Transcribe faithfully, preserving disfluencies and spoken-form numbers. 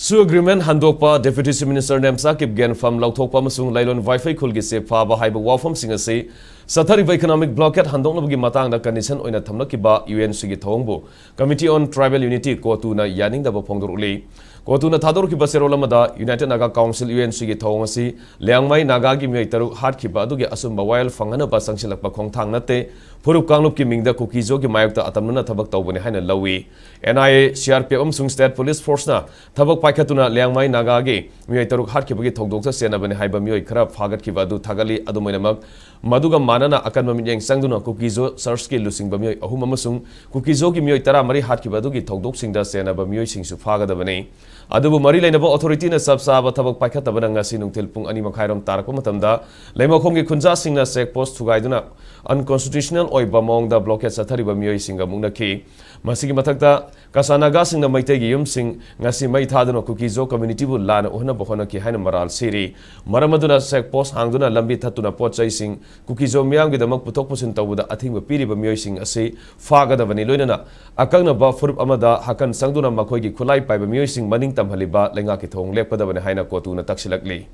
ꯁꯨ ꯑꯦꯒ꯭ꯔꯤꯃꯦꯟ ꯍꯟꯗꯣꯛꯄ, ꯗꯦꯄ꯭ꯌꯨꯇꯤ chief minister Nemcha Kipgen farm ꯂꯧꯊꯣꯛꯄ ꯑꯃꯁꯨꯡ ꯂꯥꯏꯂꯣꯟ ꯋꯥꯏꯐꯩ ꯈꯨꯜꯒꯤ ꯆꯦ ꯐꯥꯕ ꯍꯥꯏꯕ ꯋꯥꯐꯝꯁꯤꯡ ꯑꯁꯤ ꯆꯠꯊꯔꯤꯕ ꯏꯀꯣꯅꯣꯃꯤꯛ ꯕ꯭ꯂꯣꯀꯦꯠ ꯍꯟꯗꯣꯛꯅꯕꯒꯤ ꯃꯇꯥꯡꯗ ꯀꯟꯗꯤꯁꯟ ꯑꯣꯏꯅ ꯊꯝꯂꯛꯈꯤꯕ ꯌꯨ ꯑꯦꯟ ꯁꯤꯒꯤ ꯊꯧꯑꯣꯡꯕꯨ Committee on Tribal Unity, ꯀꯣꯇꯨꯅ ꯌꯥꯅꯤꯡꯗꯕ ꯐꯣꯡꯗꯣꯔꯛꯂꯤ꯫ ꯀꯣꯇꯨꯅ ꯊꯥꯗꯣꯔꯛꯈꯤꯕ ꯆꯦꯔꯣꯜ ꯑꯃꯗ United Naga Council, U N ꯁꯤꯒꯤ ꯊꯧꯑꯣꯡ ꯑꯁꯤ ꯂꯤꯌꯥꯡꯃꯥꯏ ꯅꯥꯒꯥꯒꯤ ꯃꯤꯑꯣꯏ ꯇꯔꯨꯛ ꯍꯥꯠꯈꯤꯕ ꯑꯗꯨꯒꯤ ꯑꯆꯨꯝꯕ ꯋꯥꯌꯦꯜ ꯐꯪꯍꯟꯅꯕ ꯆꯪꯁꯤꯜꯂꯛꯄ ꯈꯣꯡꯊꯥꯡ ꯅꯠꯇꯦ, ꯐꯨꯔꯨꯞ ꯀꯥꯡꯂꯨꯞꯀꯤ ꯃꯤꯡꯗ ꯀꯨꯀꯤꯖꯣꯒꯤ ꯃꯥꯌꯣꯛꯇ ꯑꯇꯝꯅꯅ ꯊꯕꯛ ꯇꯧꯕꯅꯤ ꯍꯥꯏꯅ ꯂꯧꯏ꯫ And I A, C R P F ꯑꯃꯁꯨꯡ ꯁ꯭ꯇꯦꯠ ꯄꯨꯂꯤꯁ ꯐꯣꯔꯁꯅ ꯊꯕꯛ ꯄꯥꯏꯈꯠꯇꯨꯅ ꯂꯤꯌꯥꯡꯃꯥꯏ ꯅꯥꯒꯥꯒꯤ ꯃꯤꯑꯣꯏ ꯇꯔꯨꯛ ꯍꯥꯠꯈꯤꯕꯒꯤ ꯊꯧꯗꯣꯛꯇ ꯆꯦꯟꯅꯕꯅꯤ ꯍꯥꯏꯕ ꯃꯤꯑꯣꯏ ꯈꯔ ꯐꯥꯒꯠꯈꯤꯕ ꯑꯗꯨ ꯊꯥꯒꯠꯂꯤ꯫ ꯑꯗꯨꯝ ꯑꯣꯏꯅꯃꯛ, ꯃꯗꯨꯒ ꯃꯥꯟꯅꯅ ꯑꯀꯟꯕ ꯃꯤꯠꯌꯦꯡ ꯆꯪꯗꯨꯅ ꯀꯨꯀꯤꯖꯣ ꯆꯔꯆꯀꯤ ꯂꯨꯆꯤꯡꯕ ꯃꯤꯑꯣꯏ ꯑꯍꯨꯝ ꯑꯃꯁꯨꯡ ꯀꯨꯀꯤꯖꯣꯒꯤ ꯃꯤꯑꯣꯏ ꯇꯔꯥꯃꯔꯤ ꯍꯥꯠꯈꯤꯕ ꯑꯗꯨꯒꯤ ꯊꯧꯗꯣꯛꯁꯤꯡꯗ ꯆꯦꯟꯅꯕ ꯃꯤꯑꯣꯏꯁꯤꯡꯁꯨ ꯐꯥꯒꯗꯕꯅꯤ꯫ ꯑꯗꯨꯕꯨ ꯃꯔꯤ ꯂꯩꯅꯕ ꯑꯣꯊꯣꯔꯤꯇꯤꯅ ꯆꯞ ꯆꯥꯕ ꯊꯕꯛ ꯄꯥꯏꯈꯠꯇꯕꯅ ꯉꯁꯤ ꯅꯨꯡꯊꯤꯜ ꯄꯨꯡ ꯑꯅꯤ ꯃꯈꯥꯏꯔꯣꯝ ꯇꯥꯔꯛꯄ ꯃꯇꯝꯗ ꯂꯩꯃꯈꯣꯡꯒꯤ ꯈꯨꯟꯖꯥꯁꯤꯡꯅ ꯆꯦꯛ ꯄꯣꯁ ꯊꯨꯒꯥꯏꯗꯨꯅ ꯑꯟꯀꯣꯟꯁꯇꯤꯇ꯭ꯌꯨꯁꯅꯦꯜ ꯑꯣꯏꯕ ꯃꯑꯣꯡꯗ ꯕ꯭ꯂꯣꯀꯦꯠ ꯆꯠꯊꯔꯤꯕ ꯃꯤꯑꯣꯏꯁꯤꯡꯒ ꯃꯨꯛꯅꯈꯤ꯫ ꯃꯁꯤꯒꯤ ꯃꯊꯛꯇ, ꯀꯆꯥ ꯅꯥꯒꯥꯁꯤꯡꯅ ꯃꯩꯇꯩꯒꯤ ꯌꯨꯝꯁꯤꯡ ꯉꯁꯤ ꯃꯩ ꯊꯥꯗꯨꯅ ꯀꯨꯀꯤꯖꯣ ꯀꯝꯃ꯭ꯌꯨꯅꯤꯇꯤꯕꯨ ꯂꯥꯟꯅ ꯎꯍꯟꯅꯕ ꯍꯣꯠꯅꯈꯤ ꯍꯥꯏꯅ ꯃꯔꯥꯜ ꯁꯤꯔꯤ꯫ ꯃꯔꯝ ꯑꯗꯨꯅ ꯆꯦꯛ ꯄꯣꯁ ꯍꯥꯡꯗꯨꯅ ꯂꯝꯕꯤ ꯊꯠꯇꯨꯅ ꯄꯣꯠ ꯆꯩꯁꯤꯡ ꯀꯨꯀꯤꯖꯣ ꯃꯤꯌꯥꯝꯒꯤꯗꯃꯛ ꯄꯨꯊꯣꯛ ꯄꯨꯁꯤꯟ ꯇꯧꯕꯗ ꯑꯊꯤꯡꯕ ꯄꯤꯔꯤꯕ ꯃꯤꯑꯣꯏꯁꯤꯡ ꯑꯁꯤ ꯐꯥꯒꯗꯕꯅꯤ꯫ ꯂꯣꯏꯅꯅ ꯑꯀꯛꯅꯕ ꯐꯨꯔꯨꯞ ꯑꯃꯗ ꯍꯥꯀꯟ ꯆꯪꯗꯨꯅ ꯃꯈꯣꯏꯒꯤ ꯈꯨꯠꯂꯥꯏ ꯄꯥꯏꯕ ꯃꯤꯑꯣꯏꯁꯤꯡ ꯃꯅꯤꯡ ꯇꯝꯍꯜꯂꯤꯕ ꯂꯩꯉꯥꯛꯀꯤ ꯊꯧꯑꯣꯡ ꯂꯦꯞꯀꯗꯕꯅꯤ ꯍꯥꯏꯅ ꯀꯣꯇꯨꯅ ꯇꯛꯁꯤꯜꯂꯛꯂꯤ꯫